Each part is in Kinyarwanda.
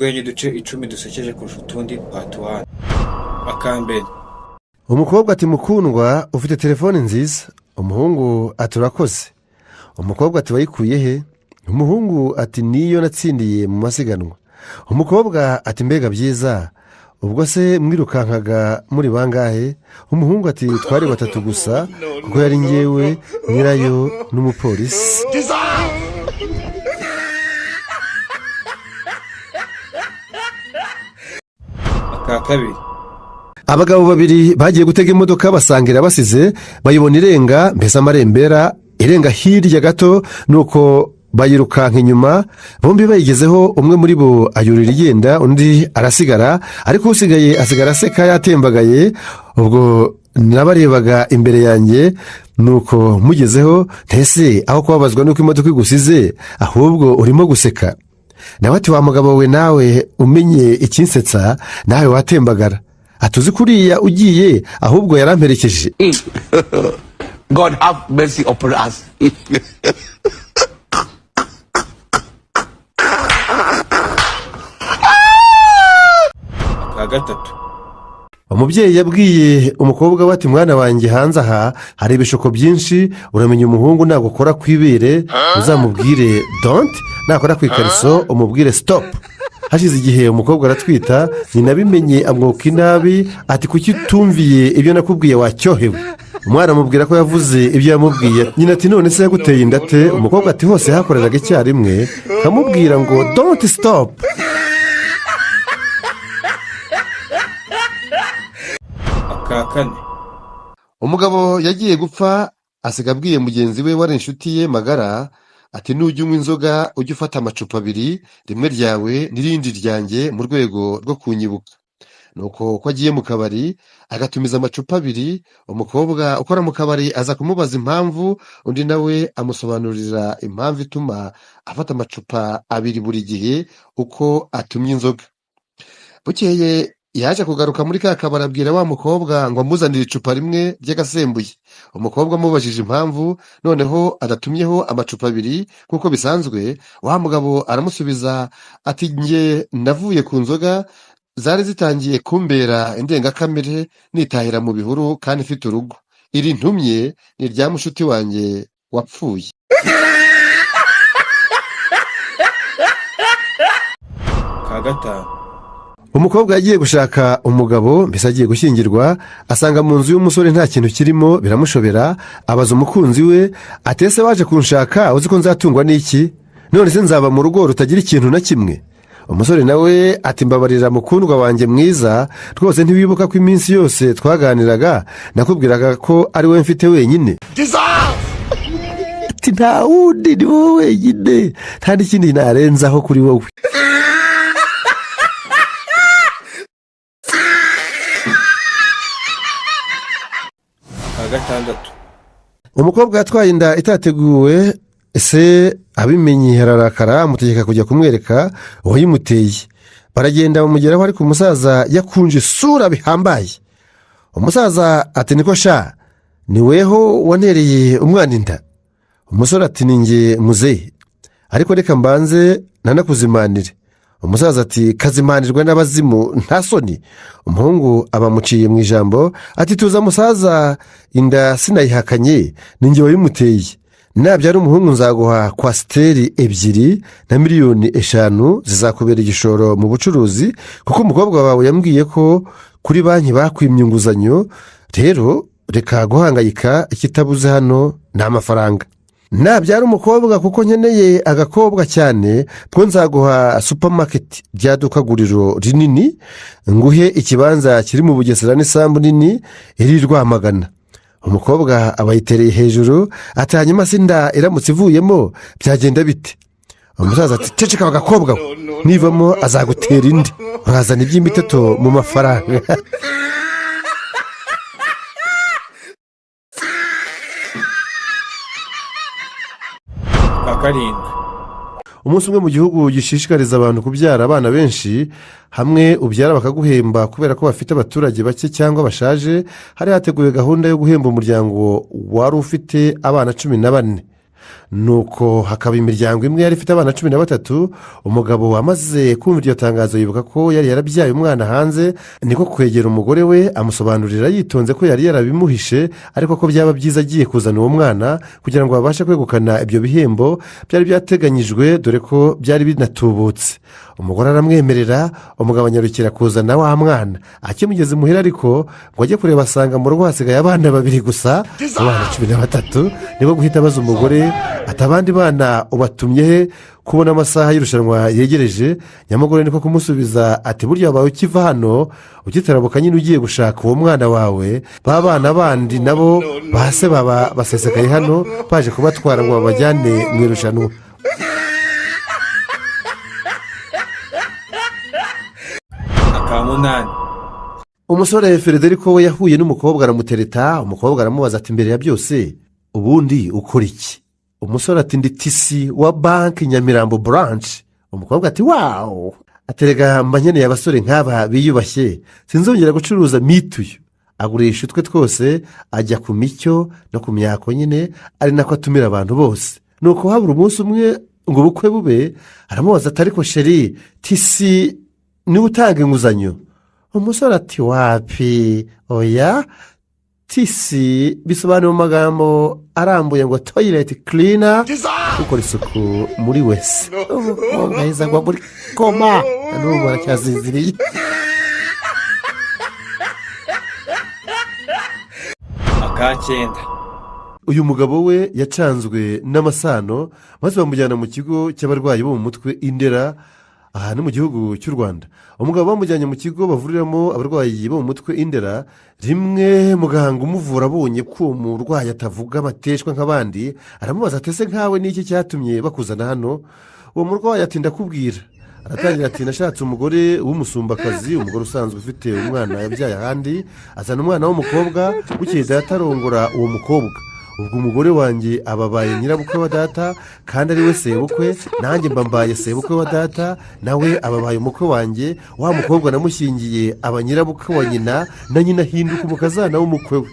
Urwenya uduce 10 dusekeje kurusha utundi, part 1. Akambere. Umukobwa ati: "Mukundwa, ufite telefone nziza." Umuhungu ati: "Urakoze." Umukobwa ati: "Wayikuye he?" Umuhungu ati: "Niyo natsindiye mu masiganwa." Umukobwa ati: "Mbega byiza! Ubwo se mwirukankaga muri bangahe?" Umuhungu ati: "Twari batatu gusa, kuko yari ngewe, nyirayo n'umupolisi." Aka kabiri. Abagabo babiri bagiye gutega imodoka, basangira basize bayibona irenga, mbese amarembera, irenga hirya gato, nuko bayirukanka inyuma bombi. Bayigezeho, umwe muri bo ayurira igenda, undi arasigara, ariko usigaye asigara aseka yatembagaye. Ubwo nabarebaga imbere yanjye, nuko mugezeho: "Ntese aho kubabazwa nuko imodoka igusize, ahubwo urimo guseka?" Nawe ati: "Wa mugabo we, nawe umenye ikinsetsa nawe watembagara." Atuzi kuriya ugiye ahubwo yaramperekeje. God have mercy upon us. Aka gatatu. Umubyeyi yabwiye umukobwa we ati: "Mwana wanjye, hanze aha hari ibishuko byinshi. Uramenya umuhungu nagukora ku ibere uzamubwire 'don't', nakora ku ikariso umubwire 'stop'." Hashize igihe umukobwa aratwita. Nyina abimenye amwuka inabi, ati: "Kuki utumviye ibyo nakubwiye, wacyohewe?" Umwana amubwira ko yavuze ibyo yamubwiye. Nyina ati: "None se yaguteye inda ate?" Umukobwa ati: "Hose hakoreraga icyarimwe, nkamubwira ngo 'don't stop'." Aka kane. Umugabo yagiye gupfa, asiga abwiye mugenzi we wari inshuti ye magara ati: "Nujya unywa inzoga, ujye ufata amacupa abiri, rimwe ryawe n'irindi ryanjye, mu rwego rwo kunyibuka." Nuko ko agiye mu kabari agatumiza amacupa abiri, umukobwa ukora mu kabari aza kumubaza impamvu, undi nawe amusobanurira impamvu ituma afata amacupa abiri buri gihe uko atumye inzoga. Bukeye yaje kugaruka muri ka kabari, abwira wa mukobwa ngo amuzanire icupa rimwe ry'agasembuye. Umukobwa amubajije impamvu noneho adatumyeho amacupa abiri nk'uko bisanzwe, wa mugabo aramusubiza ati: "Nge navuye ku nzoga, zari zitangiye kumbera indengakamere, nitahira mu bihuru kandi mfite urugo. Iri ntumye ni irya mushuti wanjye wapfuye." Aka gatanu. Umukobwa yagiye gushaka umugabo, mbese agiye gushyingirwa, asanga mu nzu y'umusore nta kintu kirimo, biramushobera. Abaza umukunzi we ati: "Ese waje kunshaka uzi ko nzatungwa n'iki? None se nzaba mu rugo rutagira ikintu na kimwe?" Umusore nawe ati: "Mbabarira mukundwa wanjye mwiza, rwose ntiwibuka ko iminsi yose twaganiraga nakubwiraga ko ari wowe mfite wenyine?" Ati: "Nta wundi, ni wowe wenyine, nta n'ikindi narenzaho kuri wowe." Aka gatandatu. Umukobwa yatwaye inda itateguwe. Ese abimenye ararakara, amutegeka kujya kumwereka uwayimuteye. Baragenda bamugeraho, ariko umusaza yakunje isura bihambaye. Umusaza ati: "Niko sha, ni weho wanereye umwana inda?" Umusore ati: "Ni nge muzehe, ariko reka mbanze nanakuzimanire." Umusaza ati: "Kazimanirwe n'abazimu, nta soni?" Umuhungu abamuciye mu ijambo ati: "Tuza musaza, inda sinayihakanye, ni nge wayimuteye. Nabyara umuhungu nzaguha coaster 2 na miliyoni 5, zizakubera igishoro mu bucuruzi, kuko umukobwa wawe yambwiye ko kuri banki bakwimye inguzanyo. Rero reka guhangayika, ikitabuze hano ni amafaranga. Nabyara umukobwa, kuko nkeneye agakobwa cyane, two nzaguha supermarket, rya duka guriro rinini, nguhe ikibanza kiri mu Bugesera n'isambu nini iri Rwamagana." Umukobwa aba yitereye hejuru ati: "Hanyuma se inda iramutse ivuyemo byagenda bite?" Umusaza ati: "Ceceka agakobwa we, nivamo azagutera indi, urazana iby'imiteto mu mafaranga." Aka karindwi. Umunsi umwe, mu gihugu gishishikariza abantu kubyara abana benshi, hamwe ubyara bakaguhemba kubera ko bafite abaturage bake cyangwa bashaje, hari hateguwe gahunda yo guhemba umuryango wari ufite abana 14. Nuko hakaba imiryango imwe yari ifite abana 13. Umugabo amaze kumva iryo tangazo yibuka ko yari yarabyaye umwana hanze, niko kwegera umugore we amusobanurira yitonze ko yari yarabimuhishe, ariko ko byaba byiza agiye kuzana uwo mwana kugira ngo babashe kwegukana ibyo bihembo byari byateganyijwe, dore ko byari binatubutse. Umugore aramwemerera, umugabo anyarukira kuzana wa mwana. Akimugeze imuhira ariko ngo ajye kureba, asanga mu rugo hasigaye abana babiri gusa mu bana 13. Nibwo guhita abaza umugore ati: "Abandi bana ubatumye he kubona amasaha y'irushanwa yegereje?" Nyamugore niko kumusubiza ati: "Burya wabaye ukiva hano ugitarabuka nyine ugiye gushaka uwo mwana wawe, ba bana bandi nabo ba se baba basesekaye hano baje kubatwara ngo babajyane mu irushanwa." Aka munani. Umusore Federico we yahuye n'umukobwa aramutereta. Umukobwa aramubaza ati: "Mbere ya byose ubundi ukora iki?" Umusore ati: "Ndi TC wa banki Nyamirambo branch." Umukobwa ati: "Wow!" Aterega mba nkeneye abasore nk'aba biyubashye, sinzongera gucuruza mituyu. Agurisha utwe twose, ajya ku micyo no ku myako nyine, ari nako atumira abantu bose. Nuko habura umunsi umwe ngo ubukwe bube, aramubaza ati: "Ariko chéri, TC niwe utanga inguzanyo?" Umusore ati: "Wapi, oya, TC bisobanura mu magambo arambuye ngo toilet cleaner, ukora isuku muri WC." Umukobwa ahise agwa muri koma, na n'ubu aracyasinziriye. Aka cyenda. Uyu mugabo we yacanzwe n'amasano maze bamujyana mu kigo cy'abarwayi bo mu mutwe Indera, aha ni mu gihugu cy'u Rwanda. Umugabo bamujyanye mu kigo bavuriramo abarwayi bo mu mutwe Indera. Rimwe muganga umuvura abonye ko uwo murwayi atavuga amateshwa nk'abandi, aramubaza ati: "Ese nkawe n'iki cyatumye bakuzana hano?" Uwo murwayi ati: "Ndakubwira." Aratangira ati: "Nashatse umugore w'umusumbakazi, umugore usanzwe ufite umwana yabyaye ahandi, azana umwana w'umukobwa. Bukeye data arongora uwo mukobwa. Ubwo umugore wanjye ababaye nyirabukwe wa data kandi ari we sebukwe, nanjye mba mbaye sebukwe wa data, nawe ababaye umukwe wanjye. Wa mukobwa namushyingiye aba nyirabukwe wa nyina, na nyina ahinduka umukazana w'umukwe we."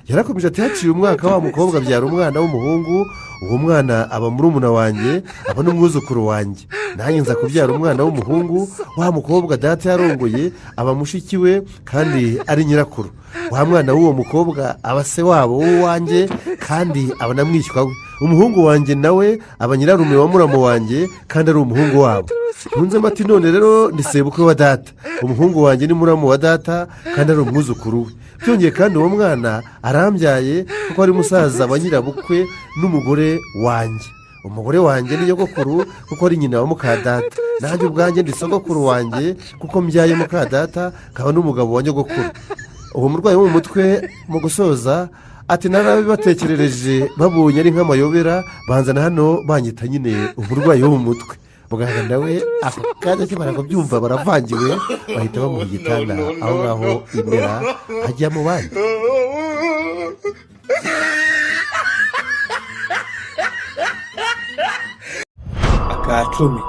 Yarakomeje ati: "Haciye umwaka wa mukobwa abyara umwana w'umuhungu. Uwo mwana aba murumuna wanjye, aba n'umwuzukuru wanjye. Nanjye nza kubyara umwana w'umuhungu. Wa mukobwa data yarongoye aba mushiki we kandi ari nyirakuru. Wa mwana w'uwo mukobwa aba se wabo w'uwanjye kandi aba na mwishywa we. Umuhungu wanjye nawe aba nyirarume wa muramu wanjye kandi ari umuhungu wabo." Yunzemo ati: "None rero ni sebukwe wa data, umuhungu wanjye ni muramu wa data kandi ari umwuzukuru we. Byongeye kandi uwo mwana arambyaye kuko ari musaza wa nyirabukwe n'umugore wanjye. Umugore wanjye ni nyogokuru kuko ari nyina wa muka data. Nanjye ubwanjye ndi sogokuru wanjye kuko mbyaye muka data nkaba n'umugabo wa nyogokuru." Uwo murwayi wo mu mutwe mu gusoza ati: "Narabibatekerereje, babonye ari nk'amayobera, banzana hano banyita nyine umurwayi wo mu mutwe." Muganga nawe ako kanya akimara kubyumva baravangiwe, bahita bamuha igitanda aho ngaho Indera, ajya mu bandi. Aka cumi.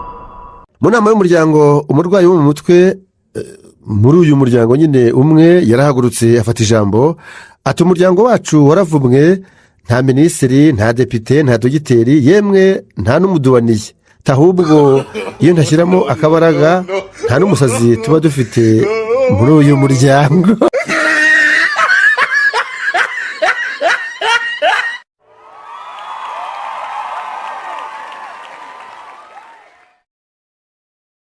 Mu nama y'umuryango, umurwayi wo mu mutwe muri uyu muryango nyine umwe yarahagurutse afata ijambo ati: "Umuryango wacu waravumwe, nta minisitiri, nta depite, nta dogiteri, yemwe nta n'umuduwaniye. Ahubwo iyo ntashyiramo akabaraga nta n'umusazi tuba dufite muri uyu muryango."